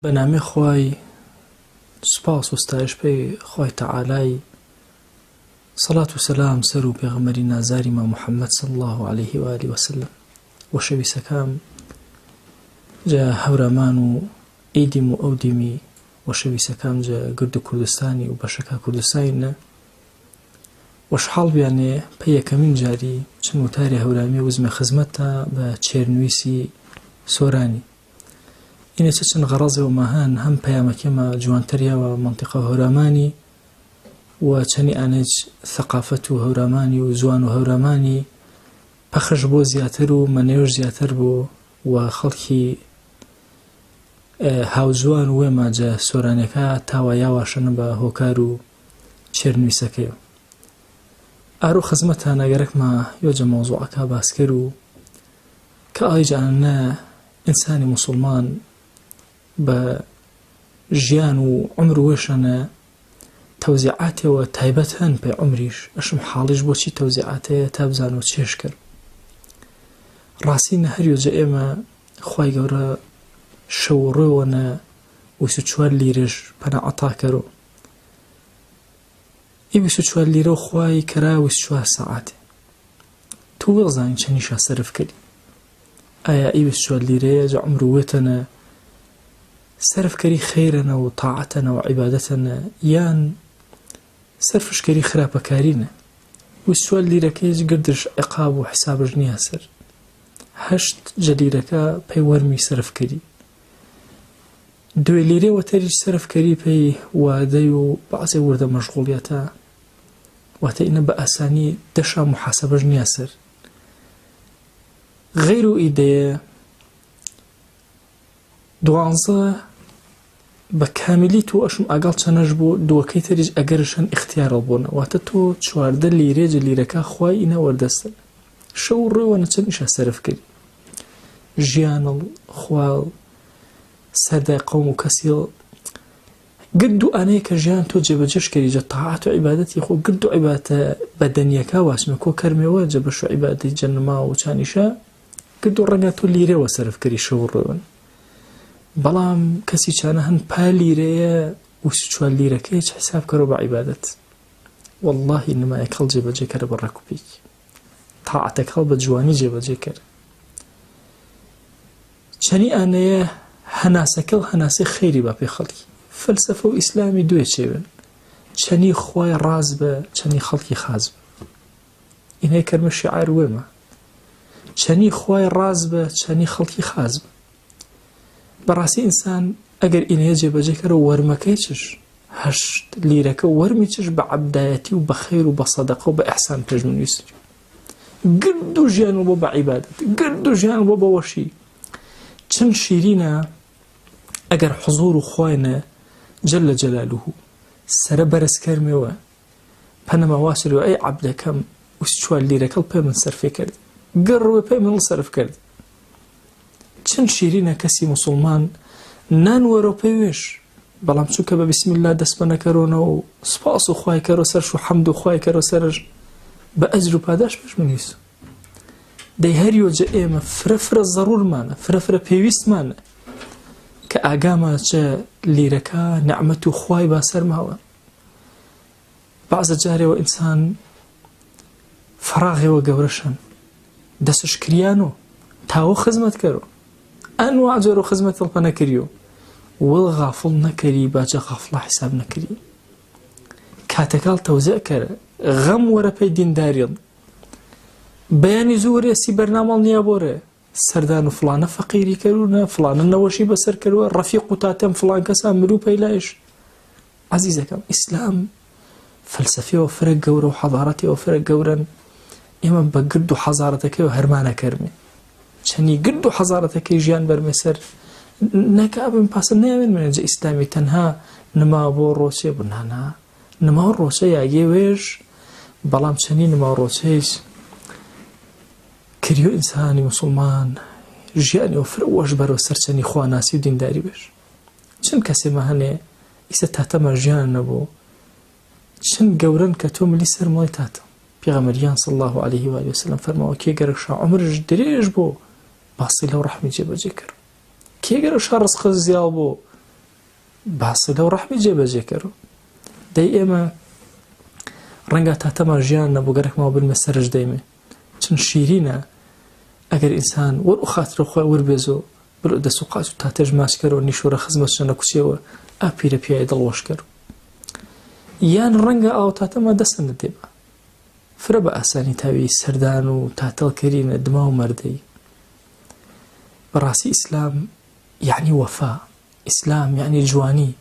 بە نامی خوای سوپاس و ستایش پێی خوای تەعالای سەڵات و سەلام سەر و پێغەمبەری نازاری ما محمد صلی الله علیه و آله وسلم وەشەویسەکام جا هەورامان و ئیدیم و ئەو دیمی وەشەویسەکام جا گرد و کوردستانی و بەشەکە کوردستانی نە وەشحاڵ بیانێ پە یەکەمین جاری چن وتاری هەورامی وزمە خزمەتتا بە چێرنویسی سۆرانی ئینە چ چەند غەڕەزێ و ماهان هەم پەیامەکێمە جوانتەریاوە مەنتیقە هەورامانی و چەنی ئانێج ثەقافەت و هەورامانی و زوان و هەورامانی پەخش بۆ زیاتر و مەنێوش زیاتر بۆ و خەڵکی هاوزوان و وێما جە سۆرانەکە تاوا یاواشەنە بە هۆکار و چێرنویسەکەی ئارو خزمەتانە گەرەکمە یۆجە مەوزوعەکە باسکەر و کە ئایجانە ئینسانی موسوڵمان بە ژیان و عومر وێشەنە تەوزیعاتێوە تایبەت هەن پێ عومریش ئەشم حاڵیش بۆچی تەوزیعاتەیە تا بزانەوە چێش کرد ڕاستی نە هەریۆجە ئێمە خوای گەورە شەو ڕێوە نە 24 لیرش پەنا عەتا کەرۆ ئی 24 لیرە خوای کەرا 24 سەعاتێ تو وێڵزانی چەنیشا سەرف کردی ئایا ئی 24 لیرەیە جە عومر وێتەنە سەرف کەری خەیرەنە و تاعەتەنە و عیبادەتەنە یان سەرفش کەری خراپەکارینە 24 لیرەکەیش گردش عقاب و حسابش نییە سەر هەشت جە لیرەکە پەی وەرمی سەرف کەری دوێ لیرێ وەتەریش سەرف کەری پەی وادەی و بەعزێ وردە مەشغوڵیەتە واتە ئینە بە ئاسانی دەشا محاسبەش نییە سەر غەیر و ئیدەیە دوانزە بە کامیلی تۆ ئەشم ئاگاڵ چەنەش بۆ دووەکەی تریش ئەگەرشن ئیختیارەڵ بۆنە واتە تۆ 14 لیرێ جە لیرەکە خوای ئینە وەردەستن شەو ڕێوە نەچەند ئیشە سەرف کردی ژیانڵ خواڵ سەردای قەوم و کەسیڵ گرد و ئانەیە کە ژیان تۆ جێبەجێش کەری جە تاعەت و عیبادەتی خۆ گرد و عیبادەتە بەدەنیەکە واسمە کۆ کەرمێوە جە بەش و عیبادەتی جە نما و چانیشە گرد و ڕەنگە تۆ لیرەوە سەرف کەری شەو ڕێون بەڵام کەسی چانە هەن پا لیرەیە و 24 لیرەکەی چ حساب کەرەوە بە عیبادەت واللهی نمایەک هەڵ جێبەجێ کەرە بە ڕێک و پێک تاعەتەکە هەڵ بە جوانی جێبەجێ کەر چەنی ئانەیە هەناسەکە و هەناسەی خەیری با پێ خەڵکی فەلسەفە و ئیسلامی دوێ چێون چەنی خوای ڕاز بە چەنی خەڵکی خاز بە ئینەی کەرمە شعار وێمە چەنی خوای ڕاز بە چەنی خەڵکی خاز بە بەڕاستی ئینسان ئەگەر ئینەیە جێبەجێ کەرە وەرمەکەی چش هەشت لیرەکە وەرمی چش بە عەبدایەتی و بە خەیر و بە سەدەقە و بە ئیحسان پێشمنویست گرد و ژیان بۆ بە عیبادەت گرد و ژیان بۆ بە وەشی چەند شیرینە ئەگەر حزور و خوینە جل جلاله سرە بەرز کەرمەوە پەنەما واسرەوە ئەی عەبدەکەم وس چوار لیرەکەڵ پێ من سەرفێ کرد گەڕوێ پێ من سەرف کرد چەند شیرینە کەسی مسلمان نان وەرۆ پێوێش بەڵام چونکە بە بسم الله دەست بە نەکەرۆنەوە و سپاس و خوای کەرۆ سەرش و حەمد و خوای کەرۆ سەرش بە ئەجر و پاداش پێش منیس دەی هەر یۆجە ئێمە فرە فرە زەرورمانە فرە فرە پێویستمانە کە ئاگاما چە لیرەکە نەعمەت و خوای با سەرماوە بەعزە جارێوە ئینسان فەراغێوە گەورەشن دەسش کریانۆ تاوە خزمەت کەرۆ ئەنوا جۆرە خزمەت هەڵپە نەکریۆ وڵ غافڵ نەکەری باجە غافڵە حساب نەکری کاتەکاڵ تەوزع کەرە غەم وەرە پێی دینداریڵ بەیانی زوو وەرێسی بەرنامەڵ نییە بۆرێ سەردان و فڵانە فەقیری کەرونە فڵانە نەوەشی بەسەر کەروە ڕەفیق و تاتەم فڵان کەسا مرو پەیلایش عەزیزەکەم ئیسلام فەلسەفیەوە فرە گەورە و حەزارەتەوە فرە گەورەن ئێمە بە گرد و حەزارەتەکەی و هەرمانە کەرمێ چەنی گرد و حەزارەتەکەی ژیان بەرمێ سەر نەکە بم پاسە ناوێن منەجە ئیسلامی تەنها نما بۆ ڕۆچێ بوو نانا نما ڕۆچە یاگێ وێژ بەڵام چەنی نما ڕۆچەیش کریۆ ئینسانی مسلمان ژیانی و فرە وەش بەرەو سەرچەنی خواناسی و دینداری بێژ چەند کەسێمە هەنێ ئیسە تاتەمە ژیان نەبوو چەند گەورەن کە تۆ ملی سەر مڵی تاتە پێغەمبەریان صلی الله علیه و آله وسلم فەرماوە کێ گەرەکشا عمرش درێژ بۆ باسی لەو ڕەحمی جێبەجێ کرد کێ گەرەکشا ڕزق زیاو بۆ. باسلە و ڕەحمی جێبەجێ کەرو. دەی ئێمە ڕەنگە تاتەما ژیان نەبوو گەرەکمەوە بنمە سەرش دەیمێ چون شیرینە ئەگەر ئینسان وەر و خاترە خۆی ور بێزۆ بلو دەس و قاچ و تاتێش ماچ کەرەوە نیشۆرە خزمەت شەنە کوچێوە ئا پیرە پیای دڵ وەش کەرو. یان ڕەنگە ئاو تاتەما دەسە نەدێبا فرە بە ئاسانی تاوی سەردان و تاتەڵ کەرینە دما و مەردەی. بەڕاستی ئیسلام یعنی وەفا، ئیسلام یعنی جوانی.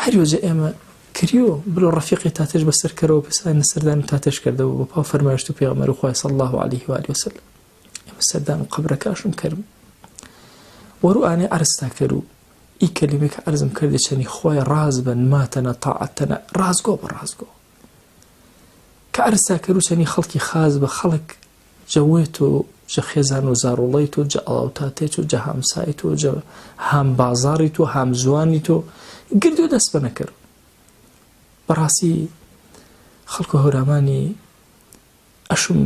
هەر یۆجە ئێمە کریۆ بلۆ ڕەفیقی تاتێش بەسەر کەرەوە پسان سەردان و تاتێش کردەوە بە پاو فەرمایشت و پێغەمبەر و خوای صلی الله علیه و آله وسلم. ئێمە سەردان و قەبرەکەشم کەرم وەرو ئانێ عەرزتا کەرو ئی کەلیمە کە عەرزم کردی چەنی خوای ڕاز بن ماتەنە تاعەتەنە ڕازگۆ بە ڕازگۆ کە عەرزتا کەرو چەنی خەڵکی خاز بە خەڵک جەوێت و جە خێزان و زاڕوڵەی تۆ جە ئەڵاوتاتێ تۆ جە هامسای تۆ جە هام بازاڕی تۆ هام زوانی تۆ گردو دەست بە نەکەرو. بەڕاستی خەڵکو هەورامانی ئەشم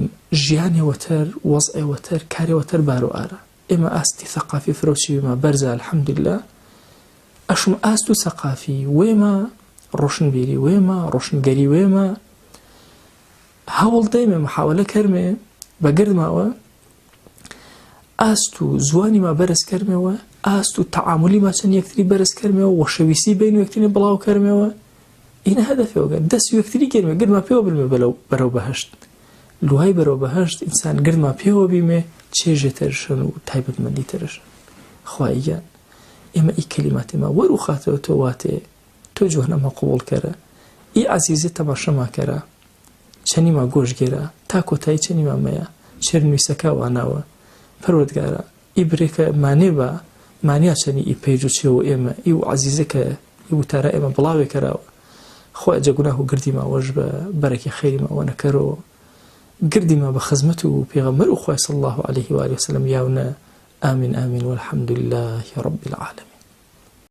ژیانێ وەتەر وەزعێ وەتەر کارێ وەتەر بارو ئارا. ئێمە ئاستی ثەقافی فرەو چیویمە بەرزە الحمدللە ئەشم ئاست و ثەقافی وێمە ڕۆشنبیری وێمە ڕۆشنگەری وێمە هەوڵ دەیمێ محاولە کەرمێ بە گردماوە ئاست و زوانی ما بەرز کەرمەوە ئاست و تەعاملی ما چەند یەکتری بەرز کەرمەوە وەشەویستی بین یەکتری بڵاو کەرمەوە ئینە هەدەفێوەگە دەست یەکتری گەرمێ گرما پێوە بنمێ بەلەو بەرەو بەهشت لوهای بەرەو بەهشت ئینسان گرما پێوە بیمێ چێژێ تەرشن و تایبەتمەندی تەرشن خوای گیان ئێمە ئی کەلیماتێ ما وەرو خاتەوە تۆ واتێ تۆ جوهنەمە قبوڵ کەرە ئی عەزیزێ تەماشەما کەرە چەنیما گۆش گێرە تا کۆتایی چەنیما مەیە چێر نویسەکە واناوە پەروەردگارا ئی برێکە مانێ بە مانیا چەنی ئی پەیج و چێ و ئێمە ئی و عەزیزە کە ئی وتارە ئێمە بڵاوێ کەراوە خوای جە گوناه و گردیما وەش بە بەرەکی خەیریما وەنە کەرۆ گردیما بە خزمەت و پێغەمبەر و خوای صلی الله علیه و آله وسلم یاونە آمین آمین والحمد لله رب العالمین.